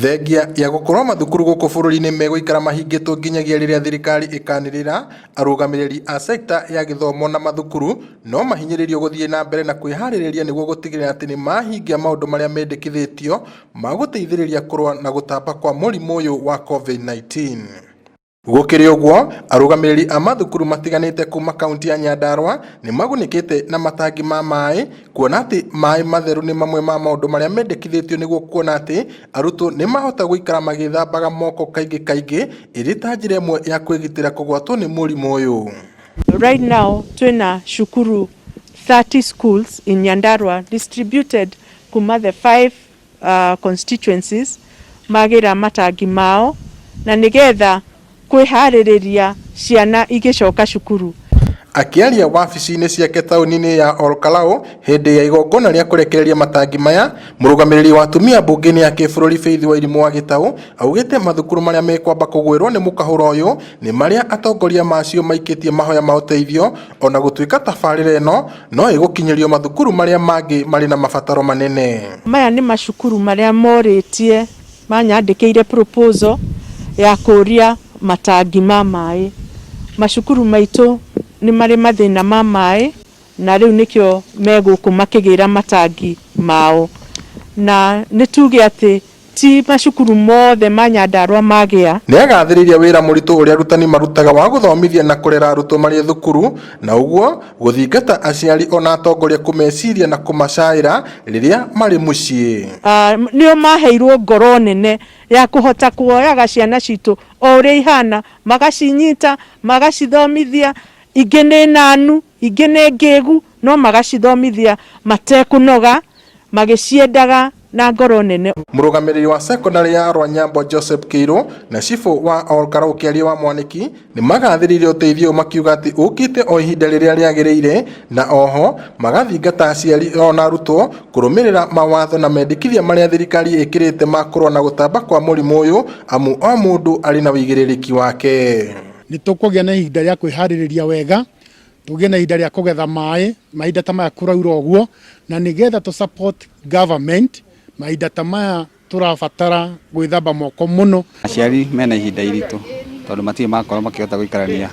Thengia ya gũkorwo mathukuru gũkũ bũrũri-inĩ megũikara mahingĩtwo nginyagia rĩrĩa thirikari ĩkanĩrĩra, arũgamĩrĩri a sekta ya gĩthomo na mathukuru no mahinyĩrĩrio gũthiĩ na mbere na kwĩharĩrĩria nĩguo gũtigĩrĩra atĩ nĩ mahingia maũndũ marĩa mendekithĩtio ma gũteithĩrĩria kũrũa na gũtamba kwa mũrimũ ũyũ wa COVID-19. Gũkĩrĩ ũguo, arũgamĩrĩri a mathukuru matiganĩte kuma kaunti ya Nyandarua nĩ magunĩkĩte na matangi ma maĩ, kuona atĩ maĩ matheru nĩ mamwe ma maũndũ marĩa mendekithĩtio nĩguo kuona atĩ arutwo nĩ mahota gũikara magĩthambaga moko kaingĩ kaingĩ ĩrĩ ta njĩra ĩmwe ya kwĩgitĩra kũgwatwo nĩ mũrimũ ũyũ. Right now twĩna cukuru 30 schools in Nyandarua distributed kuma the five constituencies magĩra matangi mao na nĩgetha kwĩharĩrĩria ciana igĩcoka cukuru. Akĩaria wabici-inĩ ciake taũni-inĩ ya Olkalau hĩndĩ ya igongona rĩa kũrekereria matangi maya, mũrũgamĩrĩri wa atumia mbunge-inĩ ya kĩbũrũri Faith Wairimũ wa Gĩtaũ augĩte mathukuru marĩa mekwamba kũgwĩrwo nĩ mũkahũro ũyũ nĩ marĩa atongoria macio maikĩtie mahoya ma ũteithio ona gũtuĩka tabarĩra ĩno no ĩgũkinyĩrio mathukuru marĩa mangĩ marĩ na mabataro manene. Maya nĩ macukuru marĩa morĩtie manyandĩkĩire proposal ya kũria matangi ma maĩ. Macukuru maitũ nĩ marĩ mathĩna ma maĩ na rĩu nĩkĩo megũkũ makĩgĩra matangi mao. Na nĩ tuge atĩ ti macukuru mothe ma Nyandarua magĩa. Nĩ agathĩrĩirie wĩra mũritũ ũrĩa arutani marutaga wa gũthomithia na kũrera arutwo marĩ thukuru na ũguo gũthingata aciari ona atongoria kũmeciria na kũmacaĩra rĩrĩa marĩ mũciĩ. Nĩo maheirwo ngoro nene ya kũhota kuoyaga ciana citũ o ũrĩa ihana, magacinyita, magacithomithia, ingĩ nĩ nanu, ingĩ nĩ ngĩgu, no magacithomithia matekũnoga, magĩciendaga na ngoro nene. Mũrũgamĩrĩri wa sekondarĩ ya Rwanyambo Joseph Kĩirũ na cibũ wa Olkalau Kĩarie wa Mwanĩki nĩ magathĩrĩirie ũteithio ũyũ makiuga atĩ ũkĩte o ihinda rĩrĩa rĩagĩrĩire na oho magathingata aciari ona arutwo kũrũmĩrĩra mawatho na mendekithia marĩa thirikari ĩkĩrĩte ma kũrũa na gũtamba kwa mũrimũ ũyũ amu o mũndũ arĩ na ũigĩrĩrĩki wake. Nĩ tũkũgĩa na ihinda rĩa kwĩharĩrĩria wega, tũgĩe na ihinda rĩa kũgetha maĩ mahinda ta maya kũraura ũguo, na nĩgetha tũ support government mahinda ta maya tũrabatara gwĩthamba moko mũno. Aciari mena ihinda iritũ tondũ matirĩ makorwo makĩhota gũikarania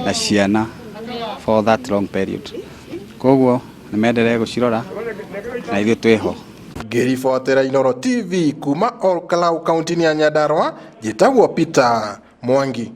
na ciana for that long period, koguo nĩ menderee gũcirora na ithuĩ twĩho. Ngĩribotera Inooro TV kuma Olkalau kaunti-inĩ ya Nyandarua, njĩtagwo Peter Mwangi.